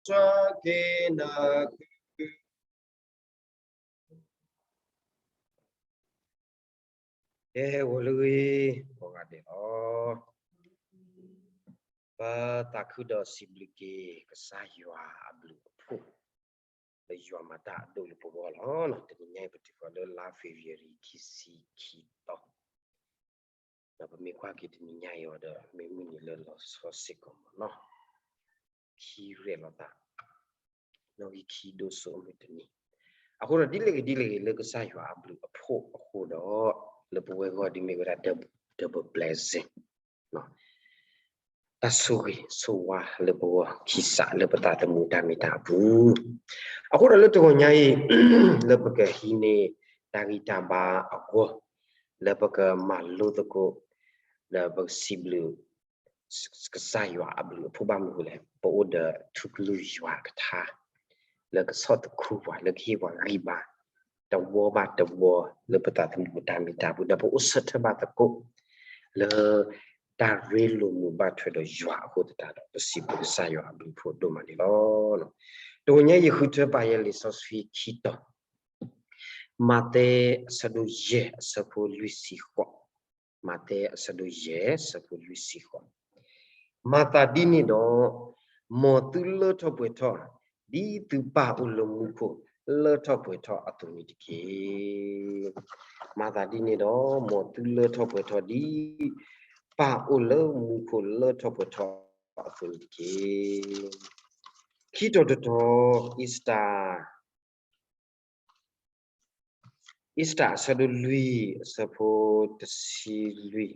ကစၢ်ယွၤကလုၢ်ကထါက့ၤနၤဃုာ် ကဲ ဂီၤလၢအဂ့ၤ ကိးဂၤဒဲးလီၤ. ပသးခုဒီးစံးဘျုးက့ၤ ကစၢ်ယွၤအဘျုးအဖှိၣ် လၢယွၤမၤတၢ်အဒိၣ်လၢပဂီၢ်လီၤ. တနံၤညါအံၤ ပတုၤဃီၤလၢလါ February ခံဆံခံသီ ဒီးပမ့ၢ်ကွၢ်က့ၤတနံၤညါအံၤအီၤဒီး မ့ၢ်မုၢ်နံၤလၢလီၤဆီစ့ၢ်ကီးမ့ၢ်နီၤ ခံရဲၣ်လိာ်သး နီၣ်ဂံၢ်ခံဒိၣ်စိအမုၢ်တနံၤ, အဃိဒီးဒ်လဲၣ်ဂ့ၤဒ်လဲၣ်ဂ့ၤ လၢကစၢ်ယွၤအဘျုးအဖှိၣ်အဃိဒီး လၢပဝဲဂီၢ်ဒ်မ့ၢ်ဝဲဒၣ် double blessing တၢ်ဆိၣ်ဂ့ၤဆိၣ်ဝါလၢပဂီၢ် ခံစးလၢပသးသမူတၢ်မ့ၢ်တၢ်အပူၤ, အဃိဒီးလၢတဂီၤညါအံၤ လၢပကဟံးန့ၢ်တၢ်ဂံၢ်တၢ်ဘါအဂီၢ် လၢပကမၤလိသကိး ဒီးပကစံးဘျုး ကစၢ်ယွၤအဘျုးအဖှိၣ်ဘၣ်မနုၤအဃိလဲၣ်, ပအိၣ်ဒီးထူကလုၢ်ယွၤအကထါ လၢကဆီၣ်သခူပှၤ လၢကဟ့ၣ်ပှၤဂံၢ်ဘါ တဝီဘၣ်တဝီ လၢပသးသမူတၢ်မ့ၢ်တၢ်အပူၤ ဒီးပအိၣ်ဆၢထၢၣ်ဘၣ်သကိး လၢ တၢ်ရ့လိာ်မုာ်ဘၣ်ထွဲဒီးယွၤအဃိသတးဒီး ပစံးဘျုးကစၢ်ယွၤအဘျုးအဖှိၣ်ဒိၣ်မးန့ၣ်လီၤ. တဂီၤညါအံၤ ယဃုထၢပာ်ယဲလံာ်စီဆှံခံတီၤ, မးသဲအဆၢဒိၣ်ယဲၢ်အဆၢဖိလွံၢ်ဆံဃိး, မးသဲအဆၢဒိၣ်ယဲၢ်အဆၢဖိလွံၢ်ဆံဃိး, မၤသးဒ်န့ၣ်ဒီး မ်သုလၢထီၣ်ပှဲၤထီၣ် ဒ်သုပၢ်အိၣ်လၢမူခိၣ်လၢထီၣ်ပှဲၤထီၣ်အသိးန့ၣ်တက့ၢ်. မၤသးဒ်န့ၣ်ဒီး မ်သုလၢထီၣ်ပှဲၤထီၣ် ဒ်ပၢ်အိၣ်လၢမူခိၣ်လၢထီၣ်ပှဲၤထီၣ်အသိးန့ၣ်တက့ၢ်. ခံတီၤတတီၤ, အ့စတၢ အ့စတၢအဆၢဒိၣ်လွံၢ်အဆၢဖိတဆံလွံၢ်,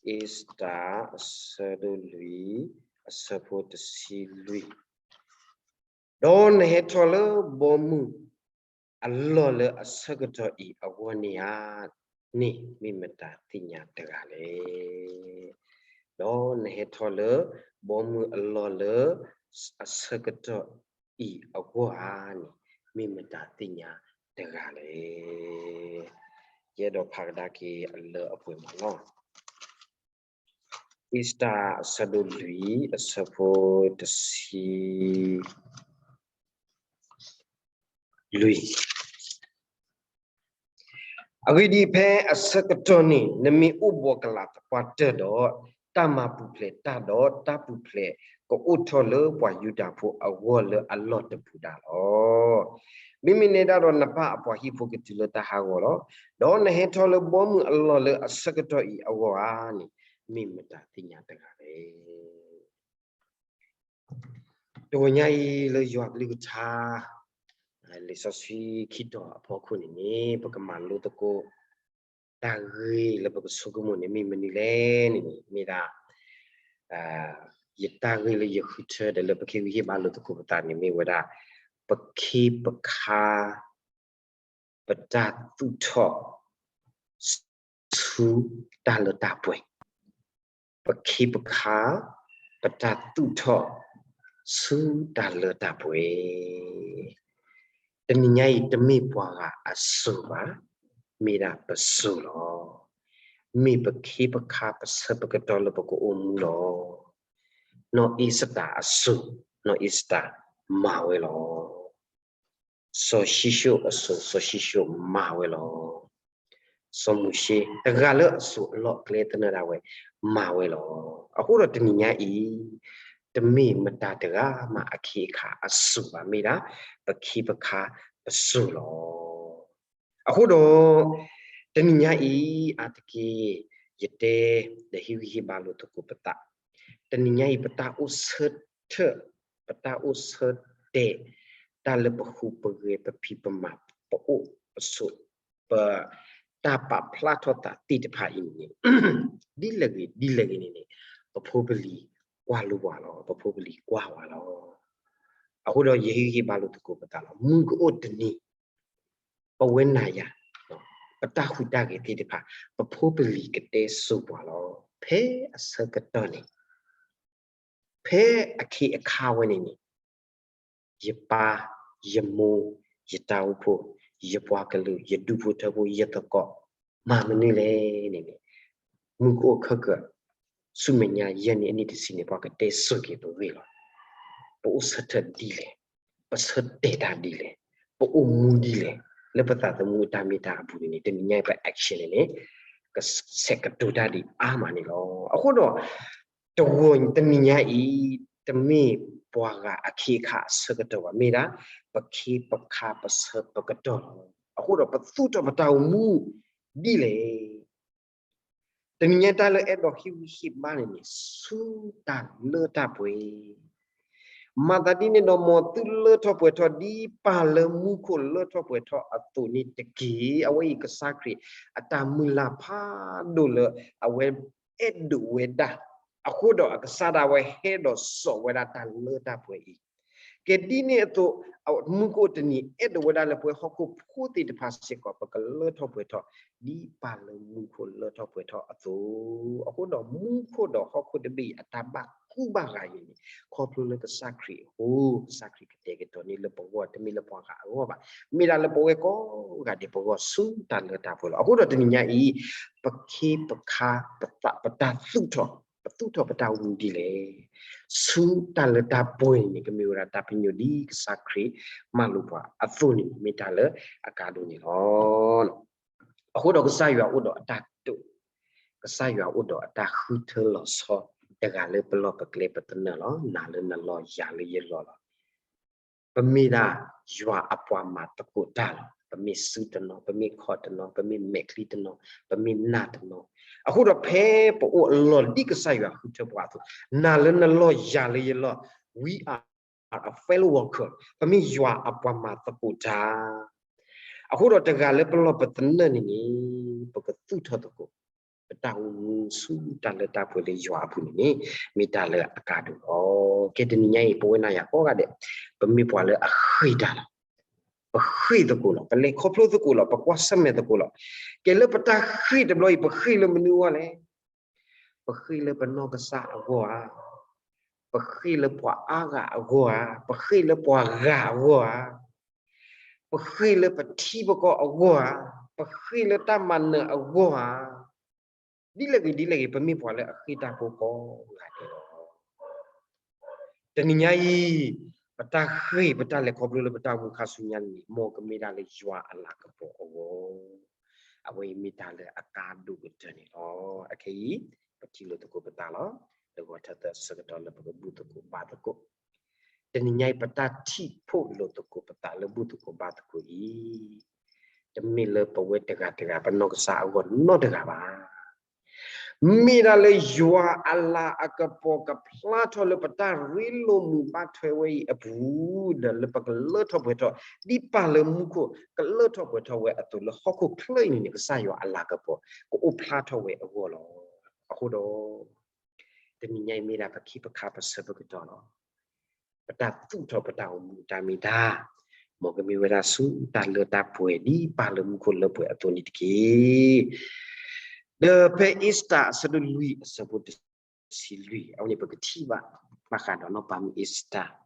အ့စတၢအဆၢဒိၣ်လွံၢ်အဆၢဖိတဆံလွံၢ်, ဒီးနဟဲထီၣ်လၢဘီမုၢ်အလီၢ်လၢအဆၢကတီၢ်အံၤအဂီၢ်န့ၣ်ဧါ, န့ၣ်မ့ၢ်မတၤသ့ၣ်ညါတဂၤလဲၣ်. ဒီးနဟဲထီၣ်လၢဘီမုၢ်အလီၢ်လၢအဆၢကတီၢ်အံၤအဂီၢ်ဧါန့ၣ် မ့ၢ်မတၤသ့ၣ်ညါတဂၤလဲၣ်. ယအဲၣ်ဒိးဖးကဒါက့ၤအလၢအပှဲၤမးလီၤ. အ့စတၢအဆၢဒိၣ်လွံၢ်အဆၢဖိတဆံလွံၢ်, အဂ့ၢ်ဒ်အံၤ, ဖဲအဆၢကတီၢ်န့ၣ် နမ့ၢ်အိၣ်ဘှီၣ်ကလာ်သပှၢ်တၢၢ်ဒီး တၢ်မၤပူၤဖျဲးတၢ်ဒီးတၢ်ပူၤဖျဲးကအိၣ်ထီၣ်လၢပှၤယူဒၤဖိအဂီၢ်လၢအလီၢ်တပူၤဒၣ်လီၤ. မ့မ့ၢ်နဲဒၣ်ဒီးနပၢ်အပှၤဟံၣ်ဖိကတုၤလၢတၢ်ဟးဂီၤလီၤ. ဒီးနဟဲထီၣ်လၢဘီမုၢ်အလီၢ်လၢအဆၢကတီၢ်အံၤအဂီၢ်ဧါန့ၣ် မ့ၢ်မတၤသ့ၣ်ညါတဂၤလဲၣ်. တဂီၤညါအံၤလၢယွၤကလုၢ်ကထါ လံာ်စီဆှံခံတီၤအဖီခိၣ်န့ၣ်န့ၣ် ပကမၤလိသကိး တၢ်ဂ့ၢ်လၢပကဆိကမိၣ်န့ၣ် မ့ၢ်မနုၤလဲၣ်န့ၣ်န့ၣ် မ့ၢ်ဒၣ် ယတၢ်ဂ့ၢ်လၢယဃုထၢဒီးလၢပကဟ့ၣ်ဂံၢ်ဟ့ၣ်ဘါလိာ်သကိးပသးန့ၣ် မ့ၢ်ဝဲဒၣ် ပခ့ပခါ ပတၢ်သူၣ်ထီၣ် ဆူတၢ်လၢတၢ်ပှဲၤ, ပခ့ပခါ ပတၢ်သူၣ်ထီၣ် ဆူတၢ်လၢတၢ်ပှဲၤ. တနံၤညါအံၤ တမ့ၢ်ပှၤဂၤအစိၤဘၣ်, မ့ၢ်ဒၣ်ပစိၤလီၤ. မ့ၢ်ပခ့ပခါ ပဆၢပကတီၢ်လၢပကအိၣ်မူလီၤ. နီၢ်အ့စတၢအစိၤ, နီၢ်အ့စတၢမၤဝဲလီၤ. စီၤၡံၣ်ၡိၣ်အစိၤ, စီၤၡံၣ်ၡိၣ်မၤဝဲလီၤ. စီၤမိၤၡ့ တဂၤလၢအစိၤအလီၢ်အကျဲသနၢၣ်ဒၣ်ဝဲ မၤဝဲလီၤ. အဃိဒီးတနံၤညါအံၤ တမ့ၢ်မတၤတဂၤမးအခ့အခါအစိၤဘၣ်, မ့ၢ်ဒၣ် ပခ့ပခါပစိၤလီၤ. အဃိဒီး တနံၤညါအံၤ အါတက့ၢ် ယတဲ ဒီးဟ့ၣ်ဂံၢ်ဟ့ၣ်ဘါလိာ်သကိးပသး, တနံၤညါအံၤ ပတၢ်အိၣ်ဆၢထၢၣ် ပတၢ်အိၣ်ဆၢတဲာ် တၢ်လၢပဟူးပဂဲၤ ပဖံးပမၤ ပအိၣ်ပဆိး ပတၢ်ပာ်ဖျါထီၣ်သးသ့ၣ်တဖၣ်အံၤန့ၣ် ဒ်လဲၣ်ဂ့ၤ ဒ်လဲၣ်ဂ့ၤန့ၣ်န့ၣ် ပဖိပလံၤကွၢ်လိပှၤလီၤ, ပဖိပလံၤကွၢ်ဝဲလီၤ. အဃိဒီးယဟ့ၣ်ဂံၢ်ဟ့ၣ်ဘါလိာ်သကိးပသးလီၤ. မုၢ်ကအိၣ်တနံၤ ပဝဲနၤယၤ ပတၢ်ဟူးတၢ်ဂဲၤသ့ၣ်တဖၣ် ပဖိပလံၤကတဲစိၤပှၤလီၤ. ဖဲအဆၢကတီၢ်န့ၣ် ဖဲအခ့အခါဝဲန့ၣ်န့ၣ် ယပၢ် ယမိၢ် ယတၢ်အိၣ်ဖှိၣ် ယပှၤကလုာ် ယဒူဖိထၢဖိ ယသကိး မၤမနုၤလဲၣ်န့ၣ်န့ၣ် မုၢ်ကအိၣ်ခဲကၢာ် ဆူမဲာ်ညါယဲၢ်နံၣ်အနံၣ်တဆံန့ၣ် ပှၤကတဲစိၤက့ၤပဂ့ၢ်လီၤ. ပအိၣ်ဆၢထၢၣ်ဒ်လဲၣ်, ပဆၢတဲာ်တၢ်ဒ်လဲၣ်, ပအိၣ်မူဒ်လဲၣ်, လၢပသးသမူအတၢ်မ့ၢ်တၢ်အပူၤန့ၣ်န့ၣ် တနံၤညါအံၤ ပ action န့ၣ်န့ၣ် ကဆဲးကတိၤတၢ်ဒ်အါမးန့ၣ်လီၤ. အဃိဒီး တဂီၤတနံၤညါအံၤ တမ့ၢ်ပှၤဂၤအခ့အခါအဆၢကတီၢ်ဘၣ်, မ့ၢ်ဒၣ် ပခ့ပခါပဆၢပကတီၢ်လီၤ. အဃိဒီးပသူၣ်ထီၣ်ပတၢ်အိၣ်မူဒ်လဲၣ်. တနံၤညါတၢ်လၢအဲၣ်ဒိးဟ့ၣ်ဂံၢ်ဟ့ၣ်ဘါန့ၣ်န့ၣ် ဆူတၢ်လၢတၢ်ပှဲၤ မၤသးဒ်န့ၣ်ဒီး မ်သုလၢထီၣ်ပှဲၤထီၣ်ဒ်ပၢ်လၢမူခိၣ်လၢထီၣ်ပှဲၤထီၣ်အသိးန့ၣ်တက့ၢ်. အဝဲအံၤကစၢ်ခရံာ်အတၢ်မုၢ်လၢ်ဖးဒိၣ်လၢ အဝဲအဲၣ်ဒိးဝဲဒၣ်, အဃိဒီးအကစၢ်ဒၣ်ဝဲဟဲဒီးစိာ်ဝဲဒၣ်တၢ်လၢတၢ်ပှဲၤအံၤ ကဲဒ်န့ၣ်အသိး မူခိၣ်တနံၤ အဲၣ်ဒိးဝဲဒၣ်လၢပဝဲဟီၣ်ခိၣ်ဖိသ့ၣ်တဖၣ်စ့ၢ်ကီး ပကလၢထီၣ်ပှဲၤထီၣ် ဒ်ပၢ်လၢမူခိၣ်လၢထီၣ်ပှဲၤထီၣ်အသိး, အဃိဒီးမူခိၣ်ဒီးဟီၣ်ခိၣ်တဘ့ၣ်အံၤ အတၢ်ဘၣ်ကူဘၣ်ဂာ်အံၤန့ၣ် ခီဖျိလၢကစၢ်ခရံာ်အဃိ, ကစၢ်ခရံာ်ကတဲာ်ကတီၤန့ၢ်လၢပဂီၢ် တမ့ၢ်လၢပှၤဂၤအဂီၢ်ဘၣ်, မ့ၢ်ဒၣ်လၢပဝဲကိးဂၤဒဲးပဂီၢ်ဆူတၢ်လၢတၢ်ပှဲၤလီၤ. အဃိဒီးတနံၤညါအံၤ ပခ့ပခါ ပသးပတၢ်သူၣ်ထီၣ် ပသူၣ်ထီၣ်ပတၢ်အိၣ်မူဒ်လဲၣ်. ဆူတၢ်လၢတၢ်ပှဲၤန့ၣ်န့ၣ် ကမ့ၢ်ဝဲဒၣ်တၢ်ပညိၣ်ဒ်ကစၢ်ခရံာ်မၤလိာ်ပှၤအသိးန့ၣ် မ့ၢ်တၢ်လၢအကါဒိၣ်န့ၣ်လီၤ. အဃိဒီးကစၢ်ယွၤအိၣ်ဒီးအတၢ်တိာ်, ကစၢ်ယွၤအိၣ်ဒီးအတၢ်ဃုထၢလီၤဆီ တဂၤလၢပလီၢ်ပကျဲပသနၢၣ်လီၤ. နၤလၢနလီၢ်ယၤလၢယလီၢ်လီၤ. ပမ့ၢ်ဒၣ်ယွၤအပှၤမၤသကိးတၢ်လီၤ. ပမ့ၢ်စုတနီၤ, ပမ့ၢ်ခီၣ်တနီၤ, ပမ့ၢ်မဲာ်ချံတနီၤ, ပမ့ၢ်နၢ်တနီၤ, အဃိဒီးဖဲပအိၣ်အလီၢ်လံၤဒ်ကစၢ်ယွၤဃုထၢပှၤအသိး, နၤလၢနလီၢ်ယၤလၢယလီၢ်, we are a fellow worker, ပမ့ၢ်ယွၤအပှၤမၤသကိးတၢ်. အဃိဒီးတဂၤလၢပလီၢ်ပသနၢၣ်န့ၣ်န့ၣ် ပကသူၣ်ထီၣ်သကိး ပတၢ်အိၣ်မူဆူတၢ်လၢတၢ်ပှဲၤလၢယွၤအပူၤန့ၣ်န့ၣ် မ့ၢ်တၢ်လၢအကါဒိၣ်လီၤ. ကဲတနံၤညါအံၤ ပဝဲနၤယၤကိးဂၤဒဲး ပမ့ၢ်ပှၤလၢအဃ့ၢ်တၢ်လီၤ. ပဃ့ၢ်သကိးလီၤ. ပလဲၤခီဖျိသကိးလီၤ. ပကွၢ်ဆၢၣ်မဲာ်သကိးလီၤ. ကဲလၢပတၢ်ဃ့ၢ်တဘျီအံၤ ပဃ့ၢ်လၢမနုၤအဂီၢ်လဲၣ်. ပဃ့ၢ်လၢပနီၢ်ကစၢ်အဂီၢ်ဧါ, ပဃ့ၢ်လၢပှၤအါဂၤအဂီၢ်ဧါ, ပဃ့ၢ်လၢပှၤဂၤအဂီၢ်ဧါ, ပဃ့ၢ်လၢပထံပကီၢ်အဂီၢ်ဧါ, ပဃ့ၢ်လၢတၢ်မၤနၢၤအဂီၢ်ဧါ, ဒ်လဲၣ်ဂ့ၤဒ်လဲၣ်ဂ့ၤ ပမ့ၢ်ပှၤလၢအဃ့ၢ်တၢ်ဖိကိးဂၤဒဲးလီၤ. တနံၤညါအံၤ ပတၢ်ဃ့ၢ် ပတၢ်လဲၤခီဖျိလၢပတၢ်အိၣ်မူခါဆူညါန့ၣ် မ်ကမ့ၢ်ဒၣ်လၢယွၤအလၤကပီၤအဂီၢ်, အဝဲအံၤမ့ၢ်တၢ်လၢအကါဒိၣ်ကတၢၢ်န့ၣ်လီၤ. အခဲအံၤ ပထံၣ်လိာ်သကိးပသးလီၤ. တဂီၤထၢသၢဆၢကတီၢ်လၢပကဘူၣ်သကိးဘါသကိး တနံၤညါအံၤ ပတၢ်ထံၣ်ဖှိၣ်လိာ်သကိးပသးလၢဘူၣ်သကိးဘါသကိးအံၤ တမ့ၢ်လၢပဝဲတဂၤတဂၤ ပနီၢ်ကစၢ်အဂီၢ်နီတဂၤဘၣ်. မ့ၢ်ဒၣ်လၢယွၤအလၤအကပီၤကဖျါထီၣ်လၢပတၢ်ရ့လိာ်မုာ်ဘၣ်ထွဲဝဲအံၤအပူၤ, ဒီးလၢပကလၢထီၣ်ပှဲၤထီၣ် ဒ်ပၢ်လၢမူခိၣ်ကလၢထီၣ်ပှဲၤထီၣ်ဝဲအသိး လၢဟီၣ်ခိၣ်ချၢအံၤန့ၣ်န့ၣ် ကစၢ်ယွၤအလၤကပီၤ ကအိၣ်ဖျါထီၣ်ဝဲအဂီၢ်လီၤ. အဃိဒီး တနံၤညါအံၤမ့ၢ်ဒၣ်ပခ့ပခါပဆၢပကတီၢ်လီၤ. ပတၢ်သူၣ်ထီၣ်ပတၢ်အိၣ်မူအတၢ်မ့ၢ်တၢ်, မ်ကမ့ၢ်ဝဲဒၣ်ဆူတၢ်လၢတၢ်ပှဲၤဒ်ပၢ်လၢမူခိၣ်လၢပှဲၤအသိးန့ၣ်တက့ၢ်. ဒီးဖဲအ့စတၢၣ်အဆၢဒိၣ်လွံၢ်အဆၢဖိတဆံလွံၢ် အဝဲန့ၣ် ပကထံၣ်ဘၣ် ဘၣ်ဃးဒီးနီၢ်ပၤမုၣ်အ့စတၢၣ်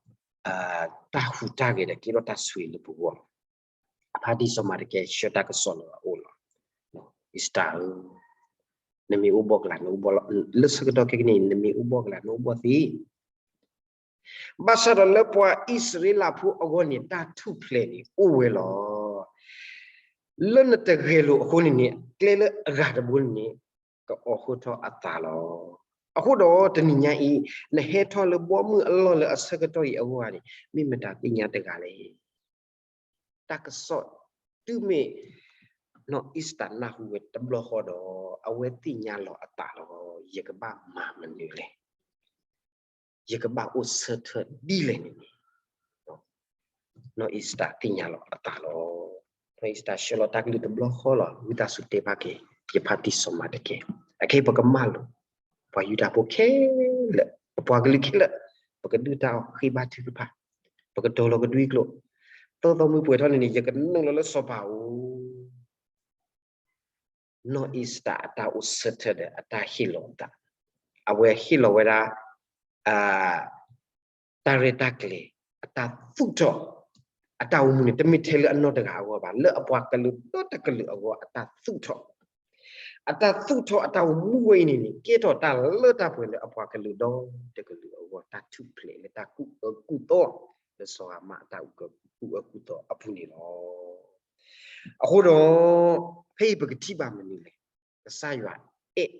တၢ်ဟူးတၢ်ဂဲၤဒီးကဲထီၣ်တၢ်ဆိၣ်ဂ့ၤလၢပဂီၢ်လီၤ. အဖါတံၢ်စီၤမၤတကဲ ဆှၢတၢ်ကစီၣ်လၢအအိၣ်လီၤ. အ့စတၢၣ်ဧၢ, နမ့ၢ်အိၣ်ဘှီၣ်ကလာ် နအိၣ်ဘှီၣ်လီၤ. လၢဆၢကတီၢ်ခဲကနံၣ်အံၤ နမ့ၢ်အိၣ်ဘှီၣ်ကလာ် နအိၣ်ဘှီၣ်သ့ ဘၣ်ဆၣ်ဒီးလၢပှၤအံၣ်စရ့လးဖိအဂီၢ်န့ၣ် တၢ်ထူၣ်ဖျဲးန့ၣ်အိၣ်ဝဲလီၤ. လၢနတဂဲၤလိာ်အဃိန့ၣ်န့ၣ် ကျဲလၢအဂၤတဘိန့ၣ်န့ၣ် ကအီၣ်ဃုာ်ထီၣ်အသးလီၤ. အဃိဒီးတနံၤညါအံၤ နဟဲထီၣ်လၢဘီမုၢ်အလီၢ်လၢအဆၢကတီၢ်အံၤအဂီၢ်န့ၣ် မ့ၢ်မတၤသ့ၣ်ညါတဂၤလဲၣ်. တၢ်ကစီၣ်တုၤမ့ၢ် နီၢ်အ့စတၢၣ်နၢ်ဟူဝဲတဘျီဃီဒီး အဝဲသ့ၣ်ညါလီၤအသးလီၤ. ယကဘၣ်မၤမနုၤလဲၣ်. ယကဘၣ်အိၣ်ဆၢထၢၣ်ဒ်လဲၣ်န့ၣ်န့ၣ် နီၢ်အ့စတၢၣ်သ့ၣ်ညါလီၤအသးလီၤ. နီၢ်အ့စတၢၣ်ဆှၢလီၤတၢ်ကလုၢ်တဘျီဃီလီၤ. ဝံသးစူၤတဲဘၣ်က့ၤ ယဖါတံၢ်စီၤမၤတကဲ, အခဲအံၤပကမၢလိာ် ပှၤယူဒၤဖိခဲလၢာ်, ပပှၤကလုာ်ခဲလၢာ်, ပကဒုၣ်တၢ်အီၣ်ဃ့ဘါထုကဖၣ်, ပကတီၤလီၤကဒွံကျိာ်, သၢသီမုၢ်ပှဲၤထီၣ်န့ၣ်န့ၣ် ယကနုာ်လီၤလၢစီၤပၤအအိၣ် နီၢ်အ့စတၢၣ်အတၢ်အိၣ်ဆၢထၢၣ်ဒီးအတၢ်ဟ့ၣ်လီၤအသး, အဝဲဟ့ၣ်လီၤဝဲဒၣ် တၢ်ရဲၣ်တၢ်ကျဲၤ အတၢ်သူၣ်ထီၣ် အတၢ်အိၣ်မူန့ၣ် တမ့ၢ်ထဲလၢအနီၢ်တဂၤအဂီၢ်ဘၣ်, လၢအပှၤကလုာ်ဒီတကလုာ်အဂီၢ် အတၢ်သူၣ်ထီၣ်, အတၢ်သူၣ်ထီၣ်အတၢ်အိၣ်မူဝဲအံၤန့ၣ်န့ၣ် ကဲထီၣ်တၢ်လၢတၢ်ပှဲၤလၢအပှၤကလုာ်ဒီတကလုာ်အဂီၢ်. တၢ်ထူၣ်ဖျဲးလၢတၢ်ကူၣ်အၢကူၣ်သီ လၢစီၤအၤမၣ်အတၢ်ကူၣ်အၢကူၣ်သီအပူၤန့ၣ်လီၤ. အဃိဒီး ဖဲအံၤပကထံၣ်ဘၣ်မနုၤလဲၣ်, ကစၢ်ယွၤအဲၣ်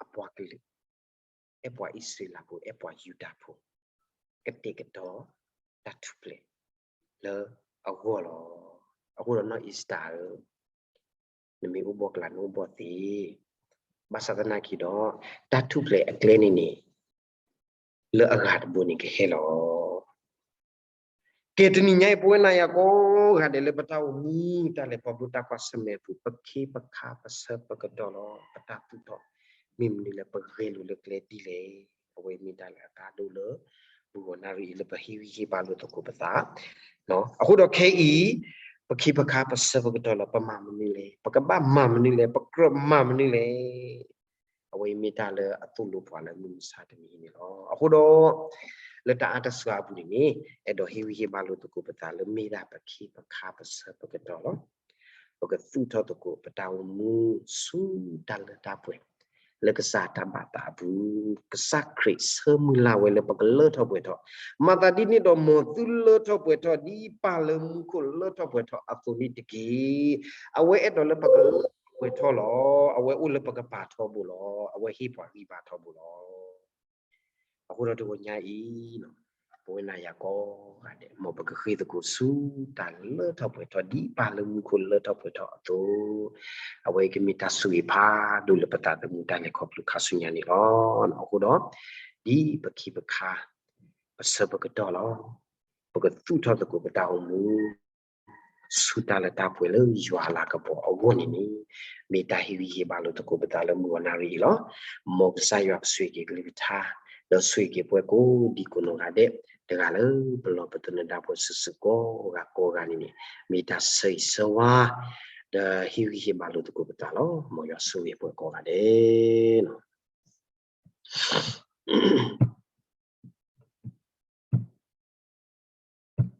အပှၤကလုာ်, အဲၣ်ပှၤအံၣ်စရ့လးဖိ, အဲၣ်ပှၤယူဒၤဖိ, ကတဲာ်ကတီၤတၢ်ထူၣ်ဖျဲး လၢအဂီၢ်လီၤ. အဃိဒီးနီၢ်အံၤစတၢ်ဧၢ, နမ့ၢ်အိၣ်ဘှီၣ်ကျါ နအိၣ်ဘှီၣ်သ့, ဘၣ်ဆၣ်သနာ်က့ဒီး တၢ်ထူၣ်ဖျဲးအကျဲန့ၣ်န့ၣ် လၢအဂၤတဘိန့ၣ်ကဟဲလီၤ. ကဲတနံၤညါအံၤ ပဝဲနၤယၤကိးဂၤဒဲးလၢပတၢ်အိၣ်မူ တၢ်လဲၤခီဖျိတၢ်ကွၢ်ဆၢၣ်မဲာ်အပူၤ ပခ့ပခါ ပဆၢပကတီၢ်လီၤ. ပတၢ်သူၣ်ထီၣ် မ့ၢ်မနုၤလဲၣ်, ပဂဲၤလိာ်လၢကျဲဒ်လဲၣ်. အဝဲမ့ၢ်တၢ်လၢအကါဒိၣ်လၢ ပဂီၢ်နၣ်ရံၣ်အံၤလၢပဟ့ၣ်ဂံၢ်ဟ့ၣ်ဘါလိာ်သကိးပသး အဃိဒီးခဲအံၤ ပခ့ပခါ ပဆၢပကတီၢ်လီၤ. ပမၤမနုၤလဲၣ်, ပကဘၣ်မၤမနုၤလဲၣ်, ပကြၢးမၤမနုၤလဲၣ်. အဝဲအံၤမ့ၢ်တၢ်လၢအသိၣ်လိပှၤလၢမုၢ်မဆါတနံၤအံၤန့ၣ်လီၤ. အဃိဒီး လၢတၢ်အါတစှၤအပူၤန့ၣ်န့ၣ် အဲၣ်ဒိးဟ့ၣ်ဂံၢ်ဟ့ၣ်ဘါလိာ်သကိးပသးလၢမ့ၢ်ဒၣ်ပခ့ပခါ ပဆၢပကတီၢ်လီၤ. ပကသူၣ်ထီၣ်သကိးပတၢ်အိၣ်မူ ဆူတၢ်လၢတၢ်ပှဲၤ လၢကစၢ်တၢ်ဘၣ်သးအပူၤ, ကစၢ်ခရံာ်ဆၢမုၢ်လၢ်ဝဲလၢပကလၢထီၣ်ပှဲၤထီၣ်, မၤသးဒ်န့ၣ်ဒီး မ်သုလၢထီၣ်ပှဲၤထီၣ် ဒ်ပၢ်လၢမူခိၣ်လၢထီၣ်ပှဲၤထီၣ်အသိးန့ၣ်တက့ၢ်. အဝဲအဲၣ်ဒိးလၢပကလၢထီၣ်ပှဲၤထီၣ်လီၤ. အဝဲအိၣ်လၢပကပၤထီဘိလီၤ. အဝဲဟ့ၣ်ပှၤဂံၢ်ဘါထီဘိလီၤ. အဃိဒီးတဂီၤညါအံၤ ပဝဲနၤယၤကိးဂၤဒဲး မ်ပကဃ့သကိးဆူတၢ်လၢထီၣ်ပှဲၤထီၣ် ဒ်ပၢ်လၢမူခိၣ်လၢထီၣ်ပှဲၤထီၣ်အသိး, အဝဲကမ့ၢ်တၢ်ဆိၣ်ဂ့ၤဖးဒိၣ်လၢပသးသမူတၢ်လဲၤခီဖျိခါဆူညါန့ၣ်လီၤ. အဃိဒီး ဒ်ပခ့ပခါ ပဆၢပကတီၢ်လီၤ. ပကသူၣ်ထီၣ်သကိးပတၢ်အိၣ်မူ ဆူတၢ်လၢတၢ်ပှဲၤလၢယွၤအလၤကပီၤအဂီၢ်န့ၣ်န့ၣ်, မ့ၢ်တၢ်ဟ့ၣ်ဂံၢ်ဟ့ၣ်ဘါလိာ်သကိးပသးလၢမုၢ်ဂီၤနၣ်ရံၣ်အံၤလီၤ. မ်ကစၢ်ယွၤကဆိၣ်ဂ့ၤက့ၤကလုၢ်ကထါ, ဒီးဆိၣ်ဂ့ၤက့ၤပှၤကိးဒံကိးနီၢ်ဂၤဒဲး, တဂၤလၢပလီၢ်ပသနၢၣ်ဒၣ်ပှၤစုာ်စုာ်ကိးဂၤကိးဂၤန့ၣ်န့ၣ်, မ့ၢ်တၢ်ဆၢဂ့ၤဆၢဝါ ဒီးဟ့ၣ်ဂံၢ်ဟ့ၣ်ဘါလိာ်သကိးပသးလီၤ. မ်ယွၤဆိၣ်ဂ့ၤပှၤကိးဂၤဒဲးလီၤ.